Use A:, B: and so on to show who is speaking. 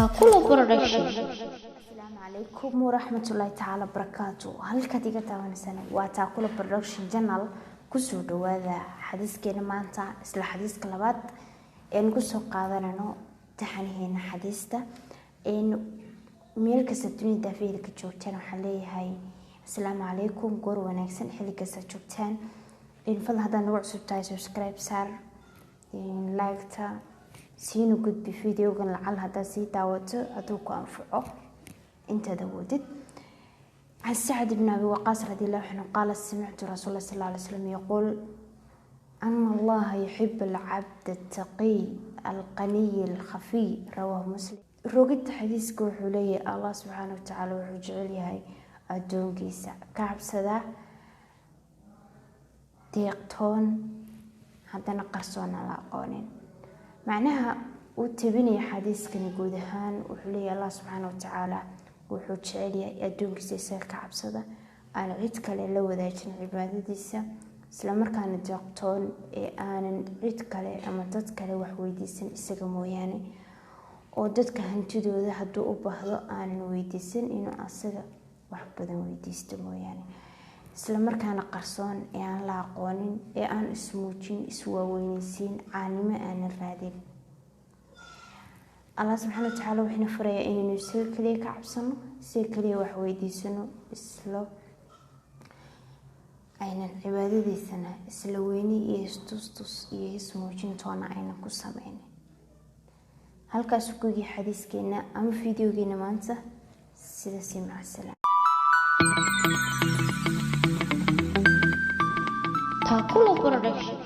A: Taakulo Production.
B: Asalaamu calaykum waraxmatullaahi tacaala barakaatu. Halkaad iga daawanaysaan waa Taakulo Production Channel. Kusoo dhawaada xadiiskeena maanta, isla xadiiska labaad een kusoo qaadanayno taxanaheena xadiista. Meel kasta dunida daafeeda ka joogtaan, waxaan leeyahay asalaamu calaykum, goor wanaagsan, xilli kasta joogtaan. Fadlan haddaad nagu cusub tahay, subscribe saar, like-ta siina gudbi videogan, lacal haddaad sii daawato hadduu ku anfaco intaad awoodid. عن سعد بن أبي وقاص رضي الله عنه قال: سمعت رسول الله صلى الله عليه وسلم يقول أن الله يحب العبد التقي القني الخفي. رواه مسلم. Rogidda xadiiska wuxuu leeyahay: Allah subxaana watacaala wuxuu jecel yahay addoonkiisa ka cabsada, deeqtoon, haddana qarsoona la aqoonin. Macnaha uu tabinaya xadiiskani guud ahaan wuxuu leeyahay: Allah subxaana watacaala wuxuu jecel yahay addoonkiisa isaga ka cabsada, aan cid kale la wadaajin cibaadadiisa, islamarkaana deeqtoon ee aanan cid kale ama dad kale wax weydiisan isaga mooyaane, oo dadka hantidooda hadduu u baahdo aanan weydiisan, inuu asaga wax badan weydiisto mooyaane, islamarkaana qarsoon ee aan la aqoonin, ee aan ismuujin, iswaaweyneysiin, caanimo aanan raadin. Allah subxaana watacaala wuxuuna farayaa inaynu isaga kaliya ka cabsano, isaga kaliya wax weydiisano, isla aynan cibaadadiisana isla weyni iyo istustus iyo ismuujintoona aynan ku sameynin. Halkaas kugii xadiiskeena ama videogeena maanta. Sidaasi, macasalaam.
A: Taakulo Production.